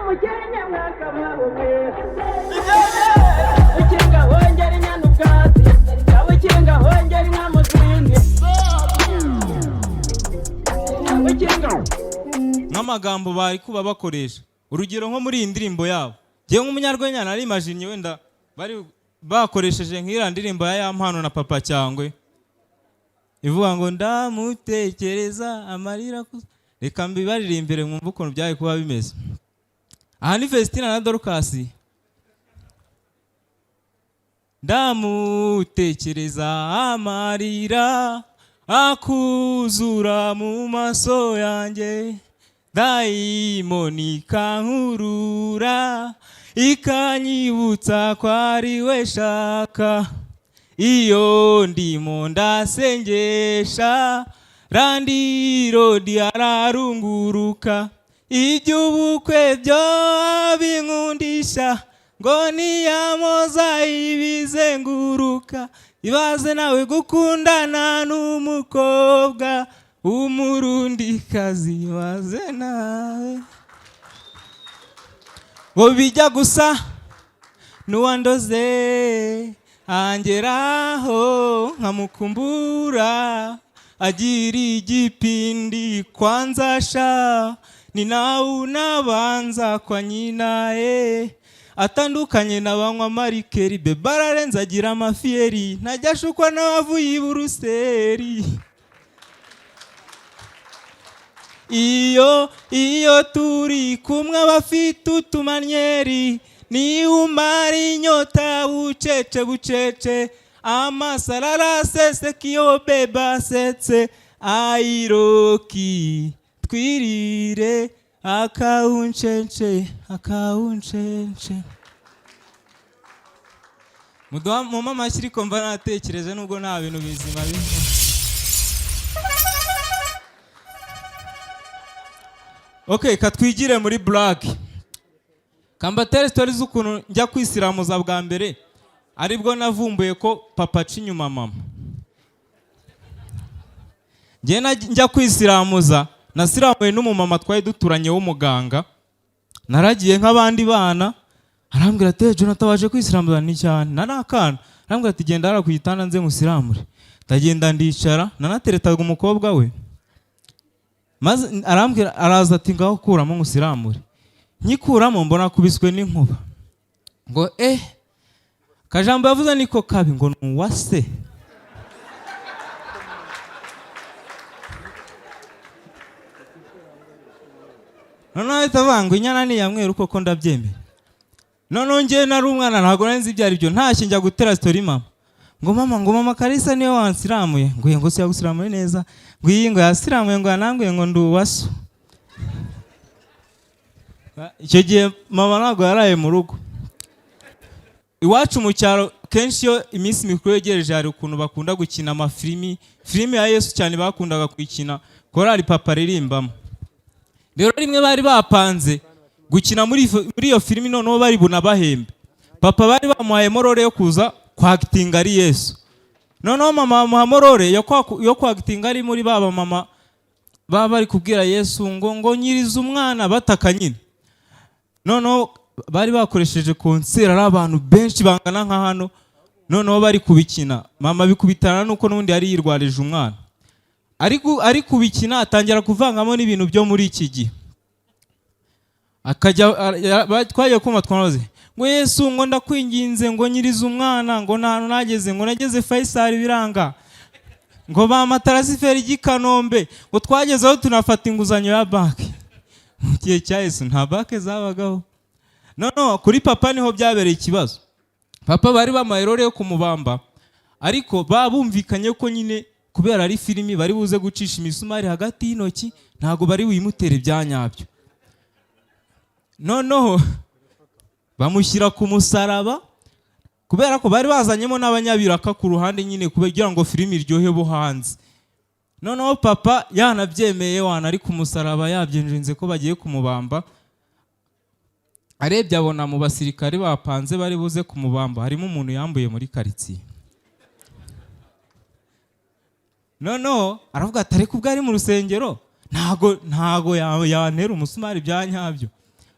Umukenke mwakabaho mwe. Ukinga hongera inyana ubwatsi, ukinga hongera inka mu zindi, ukinga. Nk'amagambo bari kuba bakoresha, urugero nko muri iyi ndirimbo yabo, ngewe nk'umunyarwenya narimajinnye wenda bari bakoresheje nk'iriya ndirimbo ya Yampano na Papa Cyangwe ivuga ngo "Ndamutekereza amarira". Reka mbibaririmbire mwumve ukuntu byari kuba bimeze. Aha ni Festina na Dorcas. Ndamutekereza amarira akuzura mu maso yanjye, dayimoni ikankurura, ikanyibutsa ko ari we shaka. Iyo ndimo ndasengesha, landlord ararunguruka, iby'ubukwe byo abinkundisha ngo niyamoza ibizenguruka. Ibaze nawe gukundana n'umukobwa w'Umurundikazi, ibaze nawe ngo bijya gusa n'uwandoze, angeraho nkamukumbura, agira igipindi kwanza sha, ni nawe unabanza kwa nyina e atandukanye n'abanywa marikeri. Be bararenze, agira amafiyeri, ntajya ashukwa n'abavuye i Buruseli. Iyo turi kumwe abafite utumanyeri, niba umara inyota bucece bucece, amaso araraseseka iyo beba asetse. Ayiroki twirire akawuncence akawuncence. Muduha mumpe amashyi, ariko mva natekereje nubwo nta bintu bizima birimo. Ok, katwigire muri blague, kambatere story z'ukuntu njya kwisiramuza bwa mbere, aribwo navumbuye ko papa aca inyuma mama. Njye njya kwisiramuza, nasiramuye n'umumama twari duturanye w'umuganga. Naragiye nk'abandi bana, arambwira ati: "Jonathan, waje kwisiramuza?" Ni cyane, nari akana. Arambwira ati: "Genda hariya ku gitanda nze ngusiramure." Ndagenda ndicara, nanateretaga umukobwa we, maze arambwira, araza ati: "Ngaho kuramo ngusiramure." Nyikuramo mbona akubiswe n'inkuba, ngo kajambo yavuze niko kabi, ngo ni uwase. Noneho ahita avuga ngo inyana ni iya mweru koko, ndabyemera. Noneho njyewe nari umwana, ntabwo nari nzi ibyo ari byo. Ntashye njya gutera story mama, ngo mama, ngo mama Kalisa niwe wansiramuye. Ngo ngo si yagusiramuye neza? Ngo iyi, ngo yasiramuye, ngo yanambwiye ngo ndi uwaso. Icyo gihe mama ntabwo yaraye mu rugo. Iwacu mu cyaro, kenshi iyo iminsi mikuru yegereje, hari ukuntu bakunda gukina amafilimi, filimi ya Yesu cyane bakundaga kuyikina, korali papa aririmbamo. Rero rimwe bari bapanze gukina muri iyo filimi, noneho bari bunabahembe. Papa bari bamuhaye role yo kuza kwakitinga ari Yesu, noneho mama bamuha role yo kwakitinga ari muri baba mama baba bari kubwira Yesu ngo nyiriza umwana, bataka nyine. Noneho bari bakoresheje concert, ari abantu benshi bangana nka hano. Noneho bari kubikina, mama bikubitana nuko n'ubundi yari yirwarije umwana, ariko ari kubikina atangira kuvangamo n'ibintu byo muri iki gihe. Akajya twagiye kumva twanoze ngo: "Yesu," ngo, "ndakwinginze," ngo, "nyiriza umwana," ngo, "nta hantu nageze," ngo, "nageze Faisal biranga," ngo, "ba transfer ry'i Kanombe," ngo, "twagezeho tunafata inguzanyo ya banki." Mu gihe cya Yesu nta banki zabagaho. Noneho kuri papa niho byabereye ikibazo. Papa bari bamuhaye role yo kumubamba, ariko bumvikanye ko nyine kubera ari filimi bari buze gucisha imisumari hagati y'intoki, ntabwo bari buyimutere bya nyabyo. Noneho bamushyira ku musaraba, kubera ko bari bazanyemo n'abanyabiraka ku ruhande nyine kugira ngo filimi iryohe bo hanze. Noneho papa yanabyemeye, wana ari ku musaraba, yabyinjinze ko bagiye kumubamba, arebye abona mu basirikare bapanze bari buze kumubamba harimo umuntu yambuye muri karitsiye. Noneho aravuga ati: "Ariko ubwo ari mu rusengero ntago yantera umusumari bya nyabyo."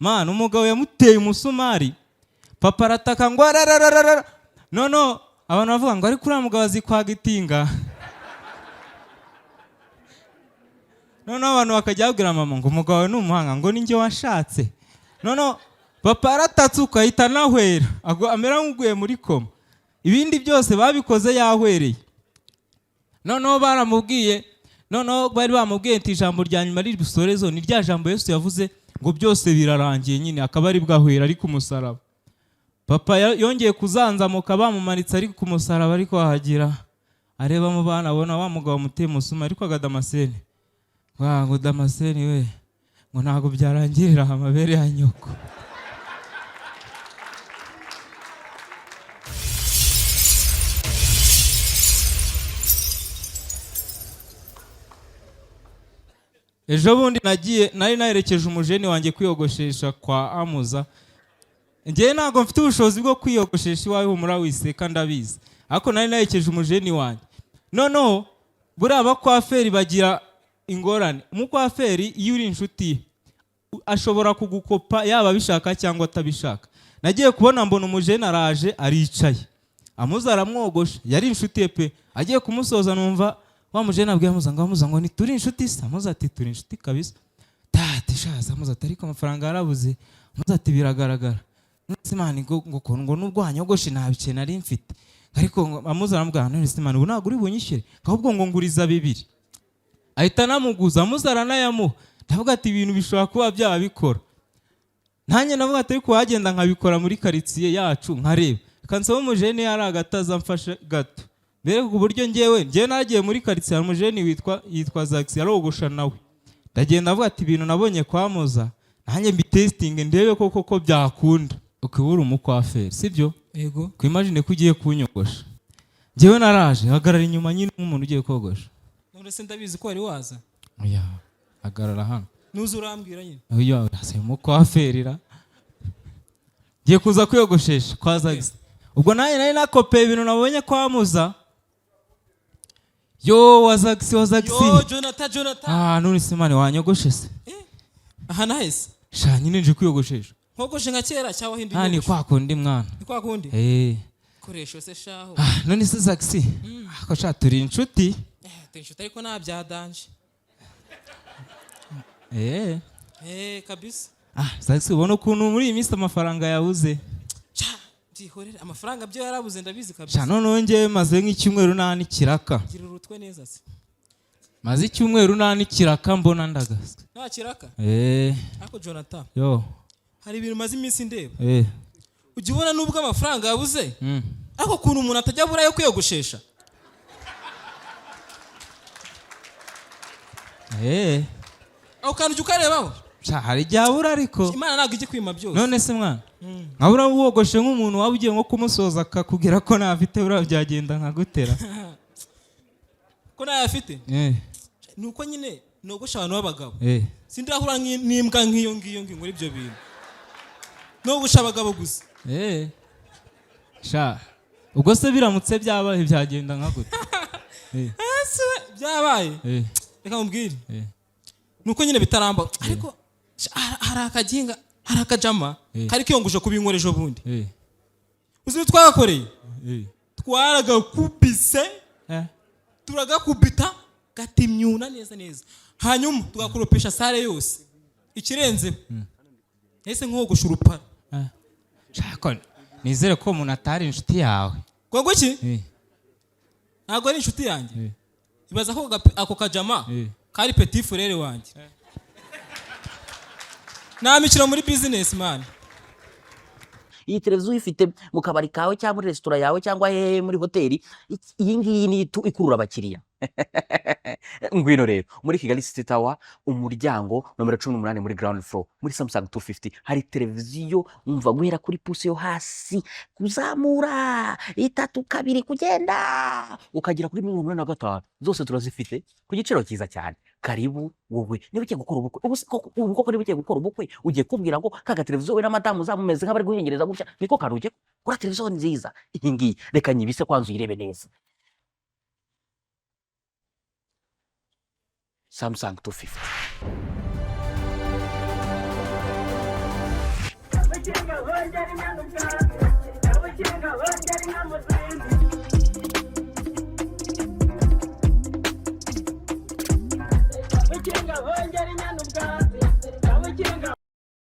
Mana, umugabo yamuteye umusumari, papa arataka ngo ararararara. Noneho abantu bavuga ngo ariko uriya mugabo azi kwagitinga. Noneho abantu bakajya babwira mama ngo umugabo wawe ni umuhanga, ngo ninjye washatse. Noneho papa aratatse ukahita anahwera, amera nk'uguye muri koma. Ibindi byose babikoze yahwereye. Noneho baramubwiye, noneho bari bamubwiye ati ijambo rya nyuma riri busorezo ni rya jambo Yesu yavuze ngo byose birarangiye nyine, akaba ari bwahwera ari ku musaraba. Papa yongeye kuzanzamuka bamumanitse ari ku musaraba, ariko ahagira areba mu bana abona wa mugabo muteye umusuma, ariko aga Damascene ngo Damascene we, ngo ntabwo byarangirira aha amabere ya nyoko. Ejo bundi nagiye, nari naherekeje umujeni wanjye kwiyogoshesha kwa Amuza. Njyewe ntabwo mfite ubushobozi bwo kwiyogoshesha iwawe, humura wiseka ndabizi, ariko nari naherekeje umujeni wanjye. Noneho buriya abakwaferi bagira ingorane. Umukwaferi iyo uri inshuti ye ashobora kugukopa yaba abishaka cyangwa atabishaka. Nagiye kubona mbona umujeni araje aricaye, Amuza aramwogosha, yari inshuti ye pe. Agiye kumusoza numva wa mujeni abwiye Amuza ngo Amuza ngo ntituri inshuti se? Amuza ati turi inshuti kabisa. Tati shaza, Amuza ati ariko amafaranga yarabuze. Amuza ati biragaragara. None mani ngo ngo ngo nubwo wanyogoshe nta bice nari mfite. Ariko ngo Amuza aramubwira none se mani ubu ntabwo uri bunyishyure, ahubwo ngo nguriza 2. Ahita anamuguza, Amuza aranayamuha. Ndavuga ati ibintu bishobora kuba byabikora. Nanjye navuga ati ariko wagenda nkabikora muri karitsiye yacu nkareba. Reka nsabe umujeni yari agataza amfashe gato. Mbere ku buryo njyewe nagiye muri karitsiye hari umujeni yitwa Zaxi arogosha nawe. Ndagenda avuga ati ibintu nabonye kwa Muza nanjye mbitestinge ndebe koko ko byakunda. Ukibura umukwaferi, sibyo? Yego. Ku imagine ko ugiye kunyogosha. Njyewe naraje hagarara inyuma nyine nk'umuntu ugiye kogosha. None se ndabizi ko wari waza. Oya, hagarara hano. Nuza urambwira nyine. Oya, se umukwaferi. Ngiye kuza kwiyogoshesha kwa Zaxi. Ubwo nanjye nari nakopeye ibintu nabonye kwa Muza. Yo wa Zaxi, wa Zaxi. Yo Jonathan, Jonathan. Ah, none se mani wanyogoshe se? Aha nahese. Sha nyine nje kwiyogoshesha. Nkogoshe nka kera cyangwa hinduye. Ah, ni kwa kundi mwana. Ni kwa kundi. Eh. Koresho se shaho. Ah, none se Zaxi. Ako sha turi inshuti. Turi inshuti ariko nta bya danje. Eh. Eh, kabisa. Ah, Zaxi ubona ukuntu muri iyi minsi amafaranga yabuze. Cha, byihorere amafaranga byo yarabuze ndabizi kabisa. Sha none ngewe maze nk'icyumweru nta n'ikiraka. Gira urutwe neza se. Maze icyumweru nta n'ikiraka mbona ndagaswe. Nta kiraka? Eh. Ariko Jonathan. Yo. Hari ibintu maze iminsi ndeba. Eh. Ujya ubona nubwo amafaranga yabuze? Ariko ukuntu umuntu atajya abura yo kwiyogoshesha. Eh. Aho kantu ujya ukarebaho? Sha hari igihe abura ariko. Imana ntabwo ijya kwima byose. None se mwana? Nkabura wogoshe nk'umuntu waba ugiye nko kumusoza akakubwira ko ntafite, buriya byagenda nkagutera. Ko ntayafite? Eh. Ni uko nyine nogosha abantu b'abagabo. Eh. Sindahura n'imbwa nk'iyo ngiyo ngiyo muri ibyo bintu. Nogosha abagabo gusa. Eh. Sha. Ubwo se biramutse byabaye byagenda nkagute? Eh. Ese byabaye? Eh. Reka mubwire. Eh. Ni uko nyine bitaramba. Ariko hari akaginga, hari akajama kari kiyonguje kubinkora ejo bundi. Uzi twagakoreye? Twaragakubise. Turagakubita gatimyuna neza neza. Hanyuma tugakoropesha sale yose. Ikirenze. Nahise nkogosha urupara. Shako nizere ko umuntu atari inshuti yawe. Ngo iki? Ntabwo ari inshuti yanjye. Ibaza ko ako kajama kari petit frere wanjye. Namikira muri business man. Iyi televiziyo uyifite mu kabari kawe cyangwa muri resitora yawe cyangwa hehe muri hoteli, iyi ngiyi ni ikurura abakiriya. Ngwino rero muri Kigali City Tower, umuryango nomero 18 muri ground floor, muri Samsung 250 hari televiziyo umva guhera kuri pusi yo hasi kuzamura 3 2 kugenda ukagera kuri 85, zose turazifite ku giciro cyiza cyane. Karibu wowe niba ugiye gukora ubukwe, ubu koko niba ugiye gukora ubukwe ugiye kubwira ngo kaga televiziyo we na madamu uzamumeze nk'abari guhengereza gutya, niko kantu ugiye kuri televiziyo nziza iyi ngiyi, reka nyibise kwanza uyirebe neza. Samsung 250. inyana ubwatsi, Kabukinga hongera inka mu zindi. Kabukinga hongera inyana ubwatsi, Kabukinga.